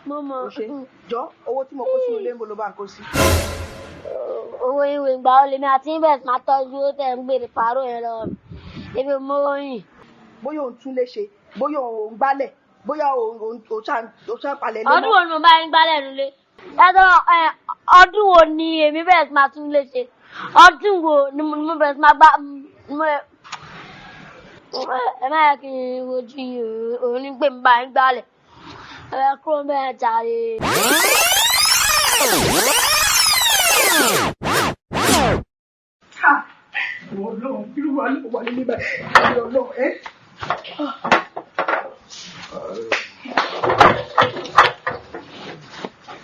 Mo mọ̀. O ṣe. Jọ, owó tí mo kó sínú ilé, ń bo ló bá ń kó sí? Owó ìwé ìgbà wo lèmi àti invest máa tọ́jú owó tẹ̀ ń gbèrè pààrọ̀ yẹn lọ́wọ́ mi? Èmi ò mọ yín. Bóyá òun tún lé ṣe, bóyá òun gbálẹ̀, bóyá òun ṣà palẹ̀ lé. Ọdún wo ni mo bá yín gbálẹ̀ nílé? Yàtọ̀ ẹ, ọdún wo ni èmi bẹ̀rẹ̀ sí máa tún lé ṣe? Ọdún wo ni mo bẹ̀rẹ̀ sí máa gbá ẹ má yẹ kí n wojú yín o, òun ní pé mo bá yín gbálẹ̀. Ẹ kúrò bẹ́ẹ̀ jàre. Ha! Ọlọ́run, irú wa ló wà nílé báyìí? Ọlọ́run ẹ.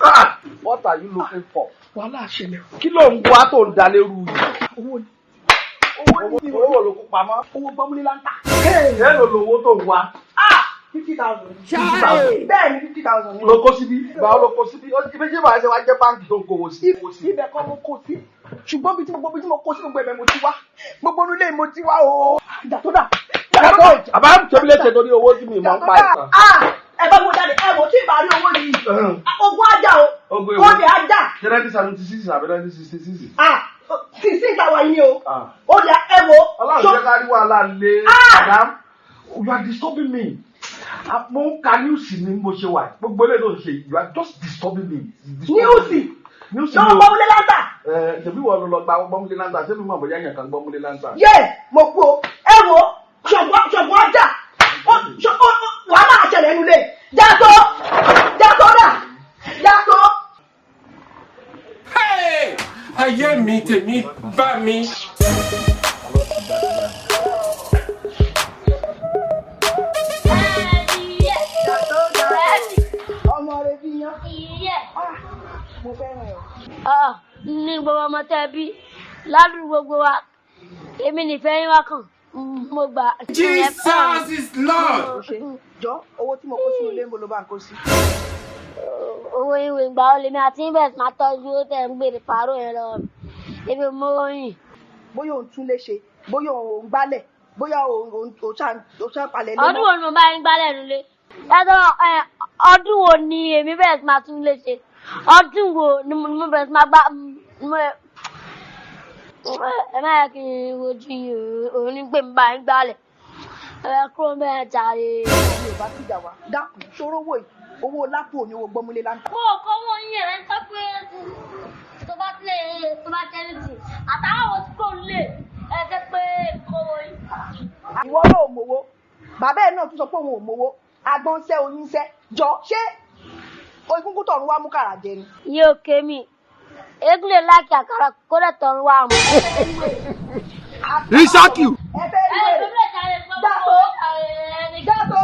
Ah! What are you looking for? Wàhálà ṣẹlẹ̀. Kí ló ń wá tó ń da lérú yìí? Owó ni, owó ni. Owó ló kó pamọ́. Owó gbọ́múlé láńtà. Èló lowó tó ń wá? Ah, 50,000. 50,000. Bẹ́ẹ̀ ni, 50,000 ni. Ló kó síbí. Báwo ló kó síbí? Ibi tí màá ṣe wá jẹ́ báńkì tó ń kówó sí. Ibẹ̀ kọ́ mo kó sí, ṣùgbọ́n bí tí gbogbo bí tí mo kó sí, gbogbo ẹ̀bẹ̀ mo ti wá, gbogbo inú ilé mo ti wá o. Ìjà tó dà, ìjà tó dà. Àbá ń tóbi léṣe torí owó tí mi Ìjà mọ̀ ń tó pa dà. ìtàn. Ah, ẹ bá mo jáde, ẹ wò tí ì bá rí owó yìí, ogún ajá o. Ogún èwo? Olè ajá. Ṣé 1976 àbí 1966? Ah, sísí ìta wà yìí ni o. Ah. Olè, ẹ wò. Ọlọ́run jẹ́ ká rí wàhálà lé. Ah! Madam, you are disturbing me. Ah, mo ń ka news ni mo ṣe wà. Gbogbo eléyìí tó ń ṣe, you are just disturbing me. News? News Lọ́wọ́ ni o. gbọ́múlé láńtà. Ẹ ṣebí wọ́n ló lọ gba gbọ́múlé láńtà, ṣé mi mọ̀ bóyá èèyàn kan gbọ́múlé láńtà? Yé, mo kú o. Ẹ wò, ṣọ̀gbọ́n ṣọ̀gbọ́n ajá. Wàhálà àṣẹlẹ̀ nulẹ̀. Jàtó, jàtó dà, jàtó. Hey! Ayé mi, tèmi bá mi. Jàtó dà, ọmọ rẹ bí yan. Ah, mo fẹ́ràn ẹ o. Ah, ní gbogbo ọmọ tẹ́ bí ládùúgbò gbogbo wa, èmi nìfẹ́ yín wá kàn, mo gbà. Jesus is Lord. O ṣe. Jọ, owó tí mo kó sínú ilé, ń bo ló bá ń kó sí? Owó ìwé ìgbà wo lèmi àti invest máa tọ́jú owó tẹ̀ ń gbèrè pààrọ̀ yẹn lọ́wọ́ mi? Èmi ò mọ yín. Bóyá òun tún lé ṣe, bóyá òun gbálẹ̀, bóyá òun ṣà palẹ̀ lé. Ọdún wo ni mo bá yín gbálẹ̀ nílé? Yàtọ̀ ẹ, ọdún wo ni èmi bẹ̀rẹ̀ sí máa tún lé ṣe? Ọdún wo ni mo bẹ̀rẹ̀ sí máa gbá ẹ má yẹ kí n wojú yín o, òun ní pé mo bá yín gbálẹ̀. Ẹ kúrò bẹ́ẹ̀ jàre. Mi ò bá tìjà wá, dákun, ṣòro owó yìí, owó lápò ní, owó gbọ́múlé láńtà. Mo kọ́ wọ́n yín ẹ̀rẹ́ ń sọ pé tó bá tilẹ̀ tó bá tẹ́lẹ̀ tì àtàwọn wo tí kò lè ẹ jẹ́ pé kọ́ wọ́n yín. Ìwọ náà ò mowó, bàbá ẹ náà tún sọ pé òun ò mowó. Agbọ́n ṣẹ́, oyin ṣẹ́. Jọ, ṣé egungun tọ̀run wá mú kàrà jẹ ni? Ìyẹn ò ké mi, eégún lè láàkì àkàrà kó lè tọrun wá mọ́. Isaki. Ẹ fẹ́ rí wèrè. Jàtó, jàtó.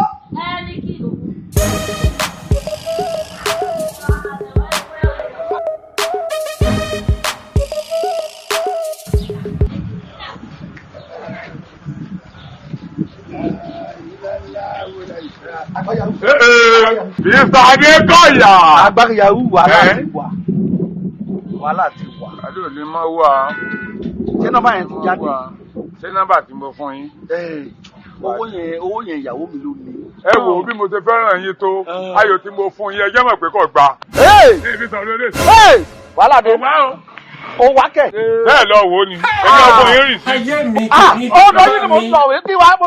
Mr. Adékọ̀yà. Agbára yahoo, wàhálà Eh? ti wà. Wàhálà ti wà. Adé ò ní mọ́ wá. Ṣé nọ́mbà yẹn ti jáde? Ṣé nọ́mbà tí mo fún yín? Eh, owó yẹn ìyàwó mi ló ní. Ẹ wò ó, bí mo ṣe fẹ́ràn yín tó, ayò tí mo fún yín, ẹ jẹ́ mọ̀ pé kò gbà. Hey! Ní ibi sọ̀rọ̀ lè. Hey! Wàhálà dé. Ọ̀wá o. Ó wá kẹ̀. Bẹ́ẹ̀ lọ wò ó ni. Èmi ọkùnrin yín rì sí. Ayé mi, Ah! tèmi Ọ̀dọ̀ bá yìí ni mo mi. sọ wí kí wàá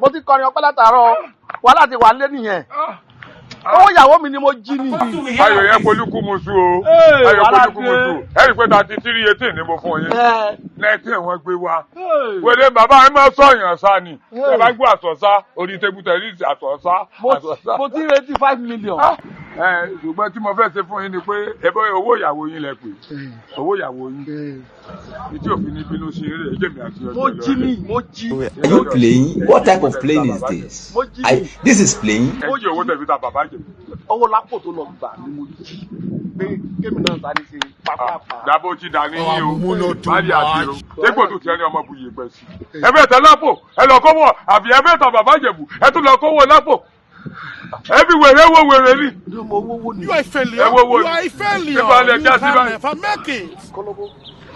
mo ti kọrin ọpẹ́ látàárọ̀. Wàhálà ti wà nílé nìyẹn. Owó ìyàwó mi ni mo jí ni. Ayò yẹn polúkú musu o. Hey, Ayò wàhálà polúkú dé. musu. Ẹ rí i pé 33-18 ni mo fún yín. Ẹ. 19 wọ́n gbé wá. Hey. Wẹ́lẹ́ bàbá ẹ máa sọ̀yàn sá ni. Hey. Ẹ bá gbọ́ àsọ̀sá, orí tébù tẹ̀lé àsọ̀sá. Àsọ̀sá. Mo ti ń retí 5 million. Ah, ẹ ṣùgbọ́n tí mo fẹ́ ṣe fún yín ni pé ẹ bọ́ owó ìyàwó yín lẹ pè, owó ìyàwó yín ní tí òfin ní bínú sí eré ẹjẹ́ mi àti ọjọ́. Mo jí ni, mo jí. Are you playing? What type of playing is this? This is playing. Ẹ jí owó tẹ̀fi ta bàbá jẹ. Owó lápò tó lọ gbà ni mo jí. Pé kémi náà sáré ṣe pápápá. Dàbò ti dà ní yín o, má di àti o dépò tó tiẹ̀ ní ọmọ buyè pẹ̀ sí. Ẹ fẹ́ tẹ lápò, ẹ lọ kówó, àbí ẹ fẹ́ ta bàbá jẹ̀bù, ẹ tún lọ kówó lápò. Ẹ fi wèrè wo wèrè ni. Ní mo owó wo ni. You are a failure. Ẹ wo wo You are a failure. Nípa ilẹ̀ You já sí can báyìí. never make it. Kọ́lọ́bó.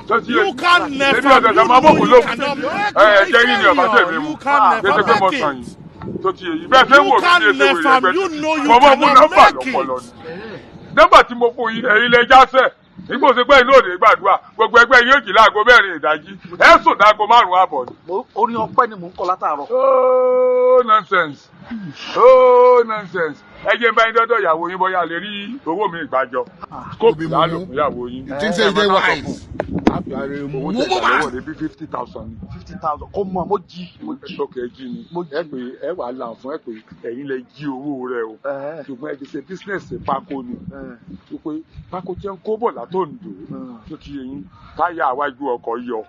Tó ti yé. You can never. Èmi ọ̀sẹ̀ You máa bọ̀ know kó you lóhùn. cannot make Ẹ it. jẹ́ yín ni ọ̀bá tẹ̀mí mu. You can Kété never pé mo make tàn it. yín. Tó ti èyí bẹ́ẹ̀ fẹ́ wò You mí can't ní ètò left am. ìrẹ̀gbẹ́. You know you Mo mọ̀ mú cannot nọ́mbà make lọ́pọlọ it. ni. Nọ́mbà tí mo fún yín, ẹ̀yin lẹ jásẹ̀. Nígbà òsè pé ìlú òde gbàdúrà, gbogbo ẹgbẹ́ yóò jí láago 4 ìdájí. Ẹ sùn dáago 5:30 ni. Orin ọpẹ́ ni mò ń kọ látàárọ̀. Oh nonsense! Oh nonsense! Ẹ jẹ́ n bá yín dọ́dọ̀ ìyàwó yín bóyá lè rí owó mi ìgbàjọ. Kóòpù lálò fún ìyàwó yín. You think say you dey wise? Owó tẹ̀ gbà lọ́wọ́ rẹ̀ bí 50,000 ni. 50,000 kò mọ̀, mo jí mo jí. Ọkọ̀ ẹ jí ni. Ẹ pé ẹ wà là fún ẹ pé ẹ̀yin lẹ jí owó rẹ o. Ṣùgbọ́n ẹ ti ṣe bísínẹ̀sì pákó ni. Wípé pákó tí ń kó bọ̀ látòǹdó tó ti yẹ yín, táyà àwájú ọkọ̀ yọ.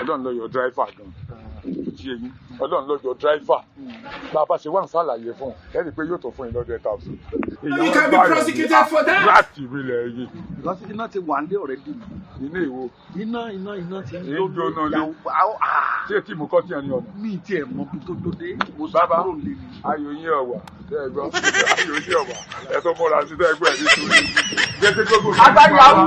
Ọlọ́run ló yọ dráìfà gan. Tó ti yẹ yín, Ọlọ́run ló yọ dráìfà. Bá a bá ṣe wá ń ṣàlàyé fún un, ẹ rí i pé yóò tó fún yín lọ́dẹ̀ thousand. You can be prosecuted for that. Láti mi lẹ̀ yìí. Because iná ti wà nílé already. Iná èwo? Iná ti ń Èyí jóná lé. Ṣé tí mo kọ́ tí ẹ ní ọ̀nà? Mi ti ẹ̀ mọ bí tó tó dé. Mo sá Bàbá, kúrò nílé ni. Ayò yín ọ̀wà, tẹ́ ẹ gbọ́. Ayò yín ọ̀wà, ẹ tó múra sí tẹ́ ẹ gbọ́ ẹ̀ ní sùúrù. Jẹ́ kí gbogbo. Agbárí àwù.